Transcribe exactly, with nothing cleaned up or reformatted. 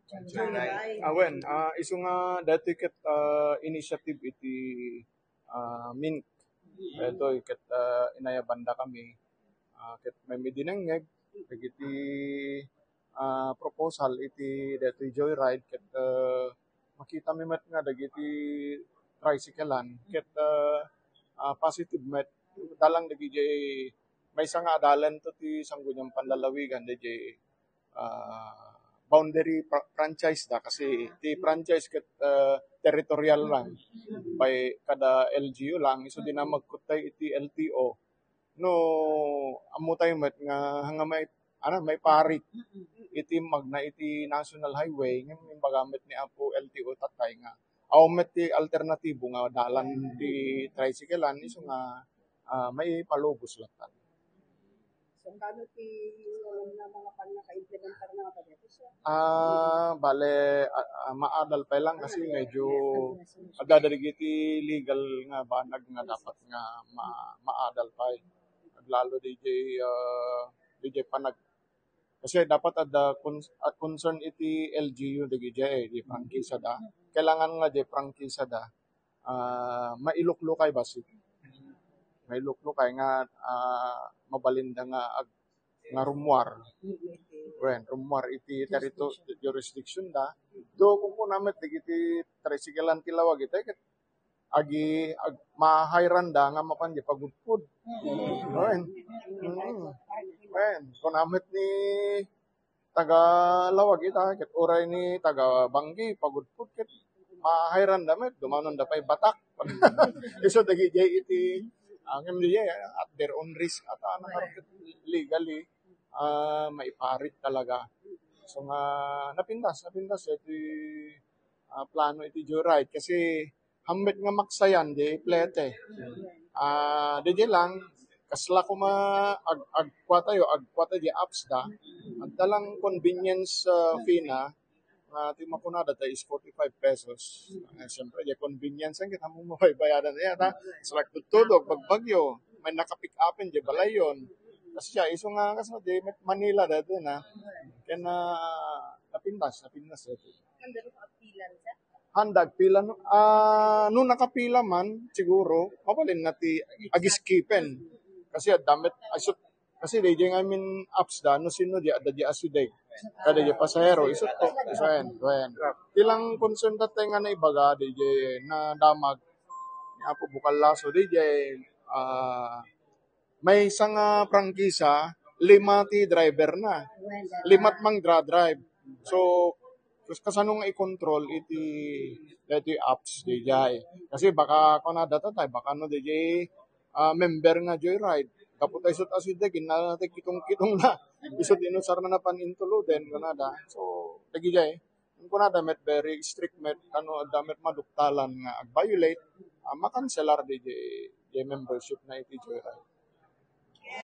Joyride. Ah, wen, ah, isu nga daytoy ket, ah, initiative iti, ah, MINC. Daytoy ket, ah, inayabanda kami. Ah, ket may midinengngeg dagiti, ah, proposal iti daytoy joyride ket, ah, makita mi met nga dagiti tricycle-an ket, ah, ah, positive met. Dalang dagiti maysa nga adalan to ti Sangguniang Panlalawigan daydiay ah, boundary fra-, franchise da kasi ti franchise ket, ah, territorial lang. Pay kada L G U lang, isu dina magkuttay iti L T O. No, ammo tayo met nga, nga may, ano, may parit iti magna iti National Highway, nga imbaga met ni Apo L T O tatay nga, aw met ti alternatibo nga dalan ti tricycle-an, isu nga, ah, maipalubos latta. So, paano ti, ano nga mga pannakaimplementar na nga bagay? So, Ah, bale, ah, ah, maadal pay lang kasi medyo adda dagiti legal nga banag nga dapat nga ma-, maadal pay. Aglalo daydiay, ah, daydiay panag-, kasi dapat adda cons-, ah, concern iti L G U dagiti, eh, di prangkisa da. Kailangan nga di prangkisa da, ah, mailuklukay bassit. Mailuklukay nga, ah, mabalinda nga ag-, nga rummuar. Wen, rummuar iti territo-, jurisdiction da. Do, kung kuna met, dagiti tricycle-an ti lawag ita, ket agi-, ag-, mahayranda nga mapan di pagudpud. Wen. Mm. Wen, kuna met ni taga lawag ita, ket uray ni taga Banggi, pagudpud, ket mahayranda met, dumanonda pay Batak. Isu dagiti iti, ah, ngem di, at their own risk, at, ah, nakaruket legally, ah, maiparit talaga. So nga, napintas, napintas iti, ah, plano iti joyride kasi hammet nga maksayan di plete. Ah, didi lang, kasla kuma ag-, agkua tayo, agkua tayo di apps da. Adda lang convenience, ah, fee na, nga ti makunada tayo is forty-five pesos. Eh, siyempre, di convenience ang kita mo mabaybayadan niya, ta? Kasla tutudog, bagbagyo, may nakapick upin di balayon. Kasi siya, isu nga, kasi di Manila dati na. Kaya na, napintas, napintas dati. Handa agpila, no? Ah, no nakapila man, siguro, mabalin na ti agiskipen. Kasi adda met, ay, so, kasi daydiay nga amin apps da, no sino di, adda di asideg. Kada di pasahero, isut to, isayan, wen. Ti lang concern tatay nga naibaga, daydiay na damag, ni Apo Bukallaso, daydiay, ah, maysa nga prangkisa, lima ti driver na. Limat mang dra-drive. So, kas-, kasano nga i-control iti, iti apps, daydiay. Kasi baka, kunada tatay, baka no, daydiay, ah, member nga joyride. Kapu tayo isut asideg, inna tayo kitong-kitong na. Isut inusar na napan intuluden, kunada. So, daydiay. Kunada met very strict met, ano, adda met maduktalan nga ag-violate, ah, makanselar daydiay, daydiay membership na iti joyride.